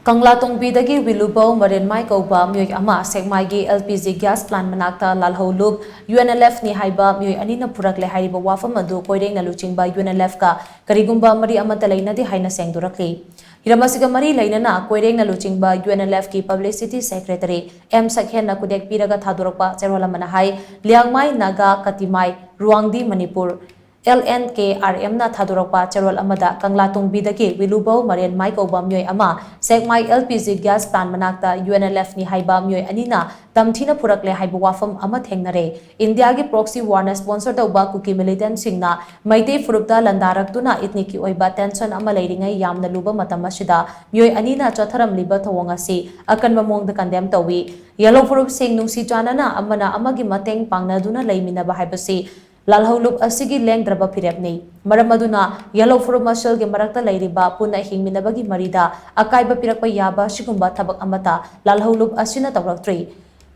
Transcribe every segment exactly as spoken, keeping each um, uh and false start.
ꯀꯪꯂꯥꯇꯣꯡꯕꯤꯗꯒꯤ ꯋꯤꯂꯨꯕꯧ ꯃꯔꯦꯟꯃꯥꯏ ꯀꯧꯕ ꯃꯤꯑꯣꯏ ꯑꯃ ꯁꯦꯛꯃꯥꯏꯒꯤ L P G gas plant ꯃꯅꯥꯛꯇ ꯂꯥꯜꯍꯧꯂꯨꯞ U N L F ꯅꯤ ꯍꯥꯏꯕ ꯃꯤꯑꯣꯏ ꯑꯅꯤꯅ ꯄꯨꯔꯛꯂꯦ ꯍꯥꯏꯔꯤꯕ ꯋꯥꯐꯝ ꯑꯗꯨ ꯀꯣꯏꯔꯦꯡꯅ ꯂꯨꯆꯤꯡꯕ U N L F ꯀ ꯀꯔꯤꯒꯨꯝꯕ ꯃꯔꯤ ꯑꯃꯠꯇ ꯂꯩꯅꯗꯦ ꯍꯥꯏꯅ ꯁꯦꯡꯗꯣꯔꯛꯂꯤ꯫ ꯍꯤꯔꯝ ꯑꯁꯤꯒ ꯃꯔꯤ ꯂꯩꯅꯅ ꯀꯣꯏꯔꯦꯡꯅ ꯂꯨꯆꯤꯡꯕ U N L F ꯀꯤ publicity secretary M ꯁꯛꯍꯦꯟꯅ ꯈꯨꯗꯦꯛ ꯄꯤꯔꯒ ꯊꯥꯗꯣꯔꯛꯄ ꯆꯦꯔꯣꯜ ꯑꯃꯅ ꯍꯥꯏ, Liangmai Naga ꯀꯇꯤꯃꯥꯏ ꯔꯨꯋꯥꯡꯗꯤ Manipur L N K R M ꯅ ꯊꯥꯗꯣꯔꯛꯄ ꯆꯦꯔꯣꯜ ꯑꯃꯗ ꯀꯪꯂꯥꯇꯣꯡꯕꯤꯗꯒꯤ ꯋꯤꯂꯨꯕꯧ ꯃꯔꯦꯟꯃꯥꯏ ꯀꯧꯕ ꯃꯤꯑꯣꯏ ꯑꯃ ꯁꯦꯛꯃꯥꯏ L P G gas plant ꯃꯅꯥꯛꯇ U N L F ꯅꯤ ꯍꯥꯏꯕ ꯃꯤꯑꯣꯏ ꯑꯅꯤꯅ ꯇꯝꯊꯤꯅ ꯄꯨꯔꯛꯂꯦ ꯍꯥꯏꯕ ꯋꯥꯐꯝ ꯑꯃ ꯊꯦꯡꯅꯔꯦ꯫ ꯏꯟꯗꯤꯌꯥꯒꯤ proxy war ꯅ sponsor ꯇꯧꯕ ꯀꯨꯀꯤ militant ꯁꯤꯡꯅ ꯃꯩꯇꯩ ꯐꯨꯔꯨꯞꯇ ꯂꯥꯟꯗꯥꯔꯛꯇꯨꯅ ethnic ꯀꯤ ꯑꯣꯏꯕ tension ꯑꯃ ꯂꯩꯔꯤꯉꯩ ꯌꯥꯝꯅ ꯂꯨꯕ ꯃꯇꯝ ꯑꯁꯤꯗ ꯃꯤꯑꯣꯏ ꯑꯅꯤꯅ ꯆꯠꯊꯔꯝꯂꯤꯕ ꯊꯧꯑꯣꯡ ꯑꯁꯤ ꯑꯀꯟꯕ ꯃꯑꯣꯡꯗ condemn ꯇꯧꯏ꯫ ꯌꯦꯜꯍꯧ ꯐꯨꯔꯨꯞꯁꯤꯡ ꯅꯨꯡꯁꯤ ꯆꯥꯟꯅꯅ ꯑꯃꯅ ꯑꯃꯒꯤ ꯃꯇꯦꯡ ꯄꯥꯡꯅꯗꯨꯅ ꯂꯩꯃꯤꯟꯅꯕ ꯍꯥꯏꯕꯁꯤ ꯂꯥꯜꯍꯧꯂꯨꯞ ꯑꯁꯤꯒꯤ ꯂꯦꯡꯗ꯭ꯔꯕ ꯐꯤꯔꯦꯞꯅꯤ꯫ ꯃꯔꯝ ꯑꯗꯨꯅ ꯌꯦꯜꯍꯧ ꯐꯨꯔꯨꯞ ꯃꯁꯦꯜꯒꯤ ꯃꯔꯛꯇ ꯂꯩꯔꯤꯕ ꯄꯨꯟꯅ ꯍꯤꯡꯃꯤꯟꯅꯕꯒꯤ ꯃꯔꯤꯗ ꯑꯀꯥꯏꯕ ꯄꯤꯔꯛꯄ ꯌꯥꯕ ꯑꯁꯤꯒꯨꯝꯕ ꯊꯕꯛ ꯑꯃꯠꯇ ꯂꯥꯜꯍꯧꯂꯨꯞ ꯑꯁꯤꯅ ꯇꯧꯔꯛꯇ꯭ꯔꯤ꯫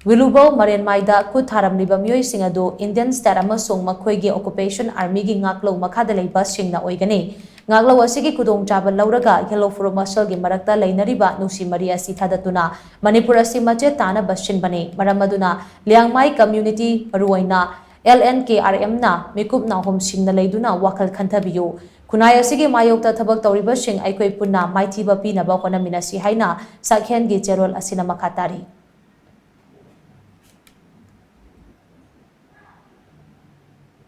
ꯋꯤꯂꯨꯕꯧ ꯃꯔꯦꯟꯃꯥꯏꯗ ꯈꯨꯠ ꯊꯥꯔꯝꯂꯤꯕ ꯃꯤꯑꯣꯏꯁꯤꯡ ꯑꯗꯨ Indian state ꯑꯃꯁꯨꯡ ꯃꯈꯣꯏꯒꯤ occupation army ꯒꯤ ꯉꯥꯛꯂꯧ ꯃꯈꯥꯗ ꯂꯩꯕꯁꯤꯡꯅ ꯑꯣꯏꯒꯅꯤ꯫ ꯉꯥꯛꯂꯧ ꯑꯁꯤꯒꯤ ꯈꯨꯗꯣꯡꯆꯥꯕ ꯂꯧꯔꯒ ꯌꯦꯜꯍꯧ ꯐꯨꯔꯨꯞ ꯃꯁꯦꯜꯒꯤ ꯃꯔꯛꯇ ꯂꯩꯅꯔꯤꯕ ꯅꯨꯡꯁꯤ ꯃꯔꯤ ꯑꯁꯤ ꯊꯥꯗꯠꯇꯨꯅ ꯃꯅꯤꯄꯨꯔ ꯑꯁꯤ ꯃꯆꯦꯠ ꯇꯥꯅꯕ ꯁꯤꯟꯕꯅꯤ꯫ ꯃꯔꯝ ꯑꯗꯨꯅ ꯂꯤꯌꯥꯡꯃꯥꯏ community, ꯃꯔꯨꯑꯣꯏꯅ L N K R M ꯅ ꯃꯤꯀꯨꯞ ꯅꯥꯍꯨꯝꯁꯤꯡꯅ ꯂꯩꯗꯨꯅ ꯋꯥꯈꯜ ꯈꯟꯊꯕꯤꯌꯨ꯫ ꯈꯨꯟꯅꯥꯏ ꯑꯁꯤꯒꯤ ꯃꯥꯌꯣꯛꯇ ꯊꯕꯛ ꯇꯧꯔꯤꯕꯁꯤꯡ ꯑꯩꯈꯣꯏ ꯄꯨꯟꯅ ꯃꯥꯏꯊꯤꯕ ꯄꯤꯅꯕ ꯍꯣꯠꯅꯃꯤꯟꯅꯁꯤ ꯍꯥꯏꯅ ꯁꯛꯍꯦꯟꯒꯤ ꯆꯦꯔꯣꯜ ꯑꯁꯤꯅ ꯃꯈꯥ ꯇꯥꯔꯤ꯫